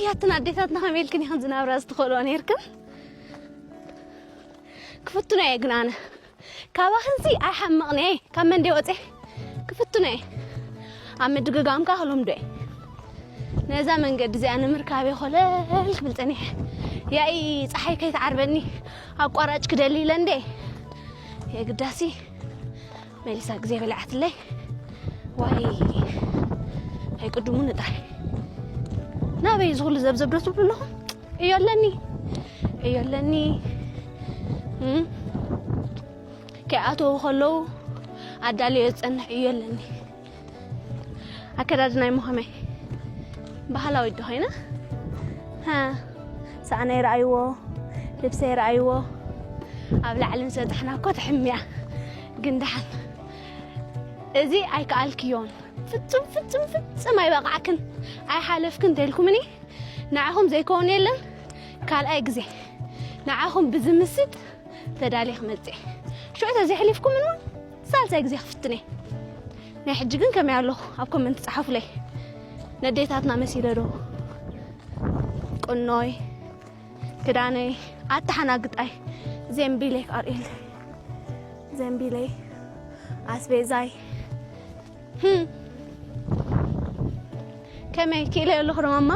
ኣትን ኣዴታትና ከመይ ኢልክን ኢኽን ዝናብራ ዝትኽእልኦ ነይርክን? ክፍትኖ እየ ግን ኣነ። ካባኽንሲ ኣይሓምቕን እየ። ካብ መንደይ ወፅየ ክፍትኖ እየ። ኣብ ምድግጋምካ ክልምዶ እየ። ነዛ መንገዲ እዚኣ ንምርካብ እየ ኮለል ክብል ፀኒሐ። ያኢ ፀሓይ ከይትዓርበኒ ኣቋራጭ ክደሊ ኢለ እንደ የግዳሲ መሊሳ ግዜ በሊዓትለይ። ዋይ ኣይቅድሙኒ ጥራይ። ናበይ ዝኹሉ ዘብዘብ ዶ ትብሉ ኣለኹም? እዮ ኣለኒ፣ እዮ ኣለኒ። እም? ከይኣተዉ ከለዉ ኣዳልዮ ዝጸንሕ እዮ ኣለኒ። ኣከዳድናይ እሞ ከመይ? ባህላዊ ዶ ኮይነ? ሃ፣ ሳእነይ ረኣይዎ፣ ልብሰይ ረኣይዎ። ኣብ ላዕሊ ምስ በጻሕና እኮ ትሕምያ። ግን ደሓን እዚ ኣይከኣልክዮን። ፍጹም፣ ፍጹም፣ ፍጹም ኣይበቓዕክን፣ ኣይሓለፍክን እንተልኩምኒ፣ ንዓኹም ዘይከውን የለን። ካልኣይ ግዜ ንዓኹም ብዝምስጥ ተዳልየ ክመጽእ። ሽዑ ተዘይሕሊፍኩም እውን ሳልሳይ ግዜ ክፍትን እየ። ናይ ሕጂ ግን ከመይ ኣለኹ? ኣብ ኮመንት ጸሓፉለይ። ነዴታትና መሲለ ዶ? ቁኖይ፣ ክዳነይ፣ ኣተሓናግጣይ፣ ዘንቢለይ ክኣርእየለይ። ዘንቢለይ፣ ኣስቤዛይ። ህም። ከመይ ክኢለ ኣለኹ ዶ ማማ?